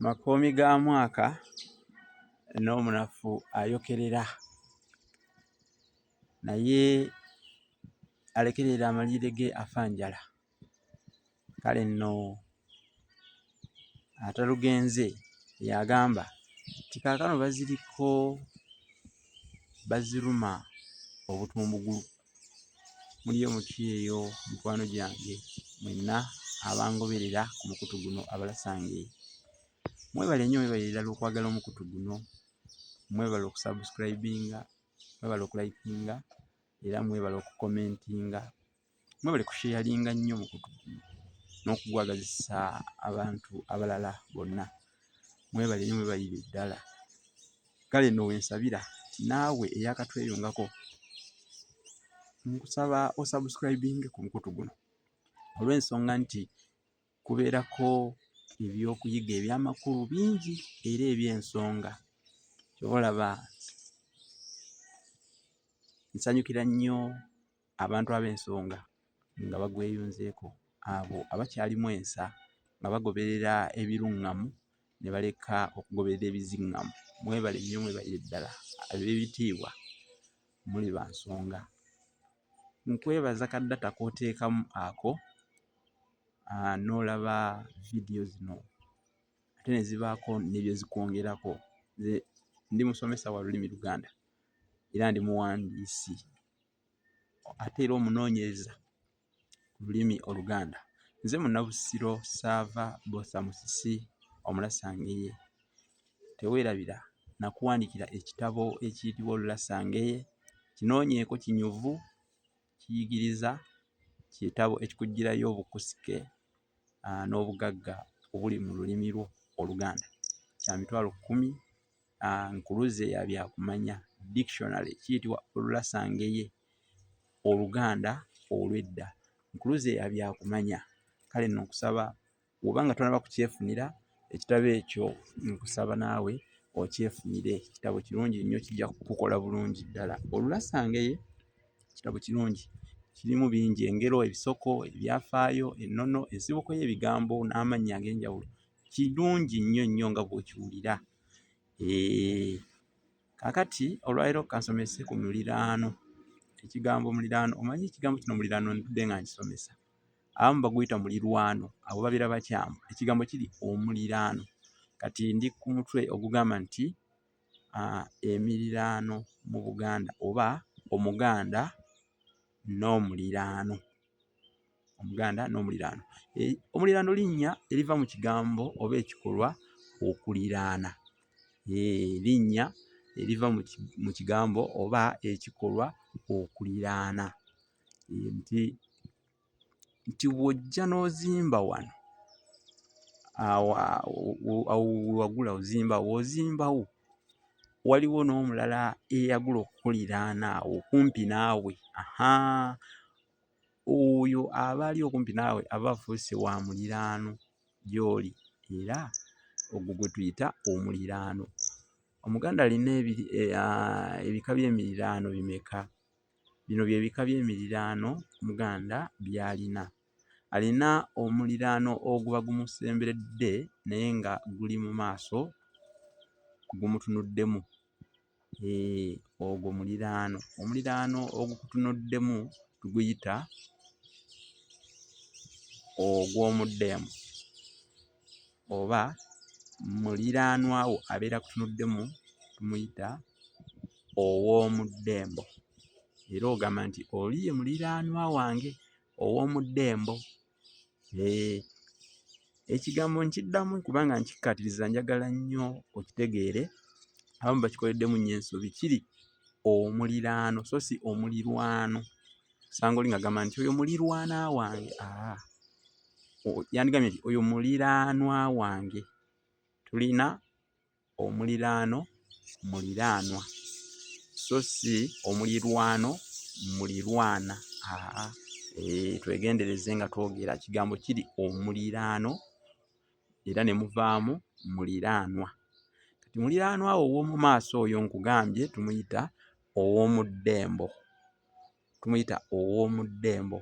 Makoomi ga mwaka n'omunafu ayokerera, naye alekerera amalirire ge afa njala. Kale nno atalugenze y'agamba nti kaakano baziriko baziruma obutumbugulu. Muliyo mutya eyo mikwano gyange mwenna abangoberera ku mukutu guno Abalasange? Mwebale nnyo mwebalire ddala okwagala omukutu guno, mwebale okusubscribinga, mwebale okulikinga era mwebale okukomentinga, mwebale kusheyalinga nnyo omukutu guno n'okugwagazisa abantu abalala bonna. Mwebale nnyo mwebalire ddala. Kale nno we nsabira nti naawe eyaakatweyungako nkusaba osubscribinge ku mukutu guno olw'ensonga nti kubeerako ebyokuyiga eby'amakulu bingi era eby'ensonga. Ky'ova olaba nsanyukira nnyo abantu ab'ensonga nga bagweyunzeeko, abo abakyalimu ensa nga bagoberera ebiruŋŋamu ne baleka okugoberera ebiziŋŋamu. Mwebale nnyo mwebalire ddala ab'ebitiibwa muli ba nsonga. Nkwebaza ka data k'oteekamu ako n'olaba vidiyo zino ate ne zibaako ne bye zikwongerako. Nze ndi musomesa wa lulimi Luganda era ndi muwandiisi ate era omunoonyereza ku lulimi Oluganda. Nze Munnabusiro Ssaava Bbosa Musisi Omulasangeye. Teweerabira nakuwandiikira ekitabo ekiyitibwa Olulasangeye, kinoonyeeko kinyuvu, kiyigiriza, kitabo ekikuggyirayo obukusike n'obugagga obuli mu lulimi lwo Oluganda. Kya mitwalo kkumi, nkuluze ya byakumanya, dictionary, kiyitibwa Olulasangeye Oluganda olw'edda. Nkuluze ya byakumanya. Kale nno nkusaba bw'oba nga tonnaba kukyefunira ekitabo ekyo nkusaba naawe okyefunire. Kitabo kirungi nnyo kijja kukukola bulungi ddala. Olulasangeye kitabo kirungi, kirimu bingi engero, ebisoko, ebyafaayo, ennono, ensibuko y'ebigambo n'amannya ag'enjawulo. Kirungi nnyo nnyo nga bw'okiwulira. Eeh, kaakati olwaleero ka nsomese ku muliraano. Ekigambo muliraano, omanyi ekigambo kino muliraano ntudde nga nkisomesa. Abamu baguyita mulirwano, abo babeera bakyamu. Ekigambo kiri omuliraano. Kati ndi ku mutwe ogugamba nti emiriraano mu Buganda oba Omuganda n'omuliraano. Omuganda n'omuliraano. Omuliraano linnya eriva mu kigambo oba ekikolwa okuliraana. Linnya eriva mu kigambo oba ekikolwa okuliraana. Nti bw'ojja n'ozimba wano, awo awo we wagula ozimbawo, bw'ozimbawo waliwo n'omulala eyagula okukuliraana awo okumpi naawe, ahaa, oyo aba ali okumpi naawe aba afuuse wa muliraano gy'oli era ogwo gwe tuyita omuliraano. Omuganda alina ebika by'emiriraano bimeka? Bino bye bika by'emiriraano Omuganda by'alina. Alina omuliraano oguba gumusemberedde naye nga guli mu maaso gumutunuddemu. Eeh, ogwo muliraano. Omuliraano ogukutunuddemu tuguyita ogw'omu ddembo oba muliraanwa wo abeera akutunuddemu tumuyita ow'omu ddembo era ogamba nti oli ye muliraanwa wange ow'omu ddembo. Eeh, ekigambo nkiddamu kubanga nkikkaatiriza njagala nnyo okitegeere. Abamu bakikoleddemu nnyo ensobi kiri omuliraano so si omulirwano. Osanga oli ng'agamba nti oyo mulirwana wange, aa yandigambye nti oyo muliraanwa wange. Tulina omuliraano muliraanwa so si omulirwano mulirwana, aa eeh twegendereze nga twogera ekigambo kiri omuliraano era ne muvaamu muliraanwa. Kati muliraanwa wo ow'omu maaso oyo nkugambye tumuyita ow'omu ddembo, tumuyita ow'omu ddembo.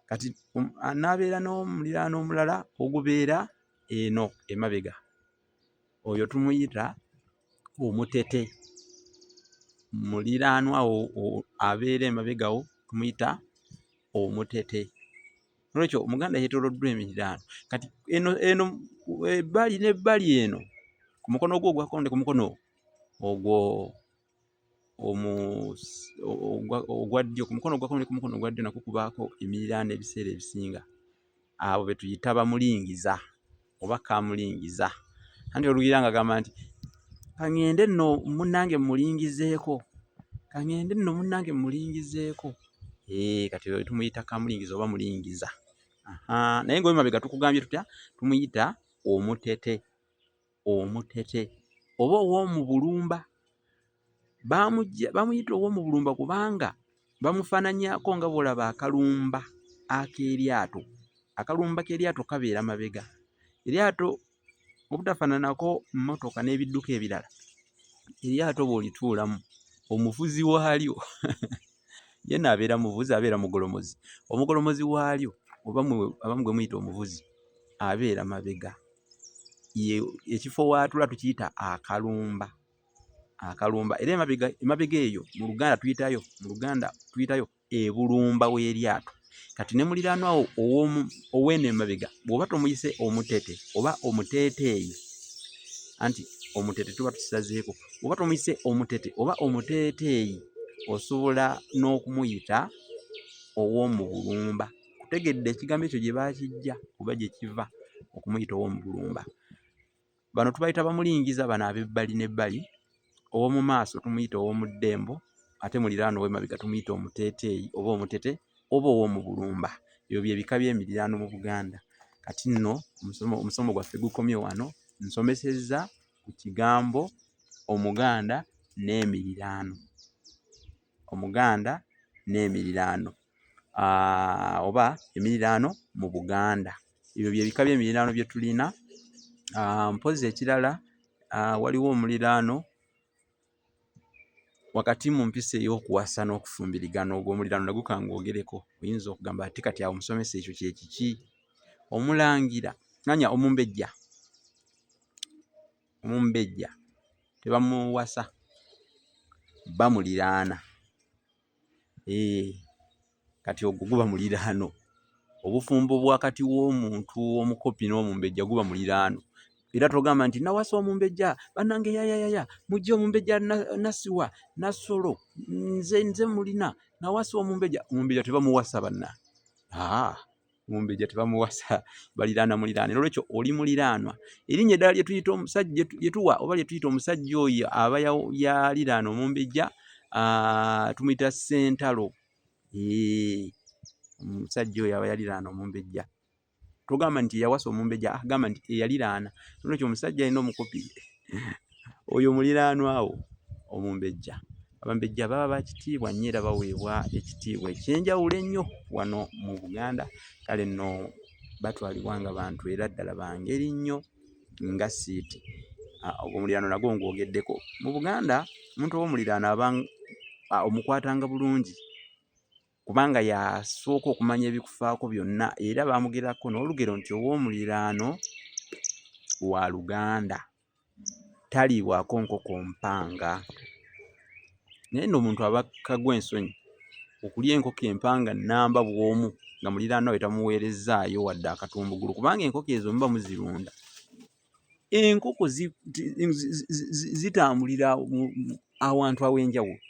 Kati n'abeera n'omuliraano omulala ogubeera eno emabega oyo tumuyita omutete. Muliraanwa wo abeera emabega wo tumuyita omutete. Nolwekyo Omuganda yeetooloddwa emiriraano. Kati eno eno ebbali n'ebbali eno ku mukono gwo ogwa kkono ne ku mukono ogwo ogwa ddyo, ku mukono ogwa kkono ne ku mukono ogwa ddyo nakwo kubaako emiriraano ebiseera ebisinga. Abo be tuyita bamulingiza oba kamulingiza. Anti olugira ng'agamba nti kaŋŋende nno munnange mmulingizeeko, kaŋŋende nno munnange mmulingizeeko. Eeh kati oyo tumuyita kamulingiza oba mulingiza. Ahaa naye ng'ow'emabega tukugambye tutya? Tumuyita omutete, omutete oba ow'omu bulumba. Bamujja bamuyita ow'omu bulumba kubanga bamufaananyaako nga bw'olaba akalumba ak'eryato. Akalumba k'eryato kabeera mabega. Eryato obutafaananako mmotoka n'ebidduka ebirala, eryato bw'olituulamu omuvuzi waalyo ye nno abeera muvuzi abeera mugolomozi. Omugolomozi waalyo oba mmwe abamu gwe muyita omuvuzi abeera mabega. Ye ekifo w'atuula tukiyita akalumba, akalumba era emabega emabega eyo mu Luganda tuyitayo mu Luganda tuyitayo ebulumba w'eryato. Kati ne muliraanwa wo ow'omu ow'eno emabega bw'oba tomuyise omutete oba omuteeteeyi anti omutete tuba tukisazeeko, bw'oba tomuyise omutete oba omuteeteeyi osobola n'okumuyita ow'omu bulumba. Nkutegedde ekigambo ekyo gye baakiggya oba gye kiva okumuyita ow'omu bulumba. Bano tubayita bamulingiza bano ab'ebbali n'ebbali. Ow'omu maaso tumuyita ow'omu ddembo ate muliraanwa ow'emabega tumuyita omuteeteeyi oba omutete oba ow'omu bulumba. Ebyo bye bika by'emiriraano mu Buganda. Kati nno omusomo omusomo gwaffe gukomye wano. Nsomesezza ku kigambo Omuganda n'emiriraano. Omuganda n'emiriraano oba emiriraano mu Buganda. Ebyo bye bika by'emiriraano bye tulina. Mpozzi ekirala waliwo omuliraano wakati mu mpisa ey'okuwasa n'okufumbiriganwa ogwo omuliraano nagwo ka ngwogereko. Oyinza okugamba ate kati awo omusomesa ekyo kye kiki? Omulangira manya omumbejja omumbejja tebamuwasa bamuliraana. Eeh kati ogwo guba muliraano. Obufumbo bwakati w'omuntu omukopi n'omumbejja guba muliraano. Era togamba nti nawasa omumbejja bannange yayayaya mujje omumbejja Nassiwa, Nassolo nze nze mulina nawasa omumbejja. Omumbejja tebamuwasa bannange haa omumbejja tebamuwasa baliraana muliraane. Noolwekyo oli muliraanwa. Erinnya eddala lye tuyita omusajja lye tuwa oba lye tuyita omusajja oyo aba yaliraana omumbejja tumuyita Ssentalo. Eeh omusajja oyo aba yaliraana omumbejja. Togamba nti eyawasa omumbejja, ah gamba nti eyaliraana. Noolwekyo omusajja alina omukopi oyo muliraanwa wo omumbejja. Abambejja baba ba kitiibwa nnyo era baweebwa ekitiibwa eky'enjawulo ennyo wano mu Buganda. Kale nno batwalibwa nga bantu era ddala ba ngeri nnyo nga siiti. Omuliraano nagwo ngwogeddeko. Mu Buganda omuntu ow'omuliraano aba omukwatanga bulungi kubanga y'asooka okumanya ebikufaako byonna era baamugerako n'olugero nti ow'omuliraano wa luganda. Taliibwako nkoko mpanga. Naye nno omuntu aba kagwa ensonyi okulya enkoko empanga nnamba bw'omu nga muliraanwa we tamuweerezzaayo wadde akatumbugulu kubanga enkoko ezo muba muzirunda. Enkoko zitambulira awantu aw'enjawulo,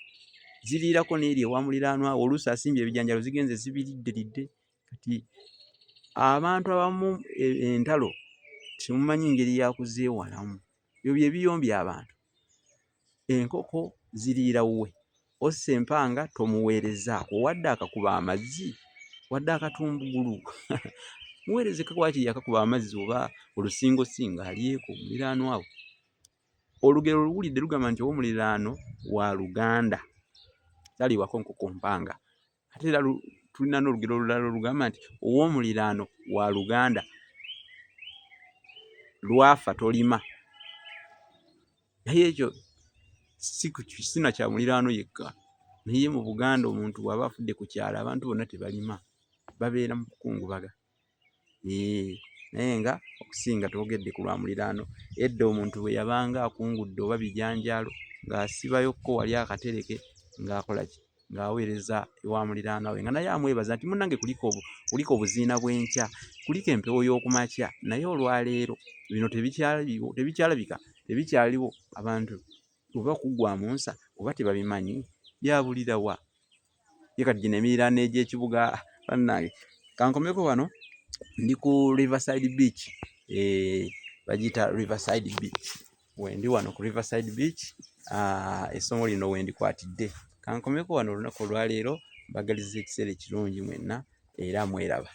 ziriirako n'eri ewa muliraanwa wo, oluusi asimbye ebijanjaalo zigenze zibiridderidde. Kati abantu abamu entalo temumanyi ngeri ya kuzeewalamu. Ebyo bye biyombya abantu. Enkoko ziriira wuwe, ossa empanga tomuweerezzaako wadde akakuba amazzi wadde akatumbugulu muweerezeko waakiri akakuba amazzi oba olusingosingo alyeko muliraanwa wo. Olugero oluwulidde lugamba nti ow'omuliraano wa luganda taliibwako nkoko mpanga. Ate era tulina n'olugero olulala olugamba nti ow'omuliraano wa luganda lw'afa tolima. Naye ekyo si na kya muliraano yekka naye mu Buganda omuntu bw'aba afudde ku kyalo abantu bonna tebalima babeera mu kukungubaga. Eeh. Naye nga okusinga twogedde ku lwa muliraano. Edda omuntu bwe yabanga akungudde oba bijanjaalo ng'asibayokko wali akatereke ng'akola ki? Ng'aweereza ewa muliraanwa we nga naye amwebaza nti munnange kulika kulika obuziina bw'enkya, kulika empewo y'oku makya. Naye olwaleero bino tebikyaliwo, tebikyalabika, tebikyaliwo. Abantu oba kuggwaamu nsa oba tebabimanyi, byabulira wa? Ye kati gino emiriraano egy'ekibuga bannange. Kankomeko wano ndi ku Riverside Beach, eh, bagiyita Riverside Beach. Wendi wano ku Riverside Beach, ah, essomo lino wendikwatidde. Kankomeko wano olunaku olwaleero, mbagaliza ekiseera ekirungi mwenna era mweraba.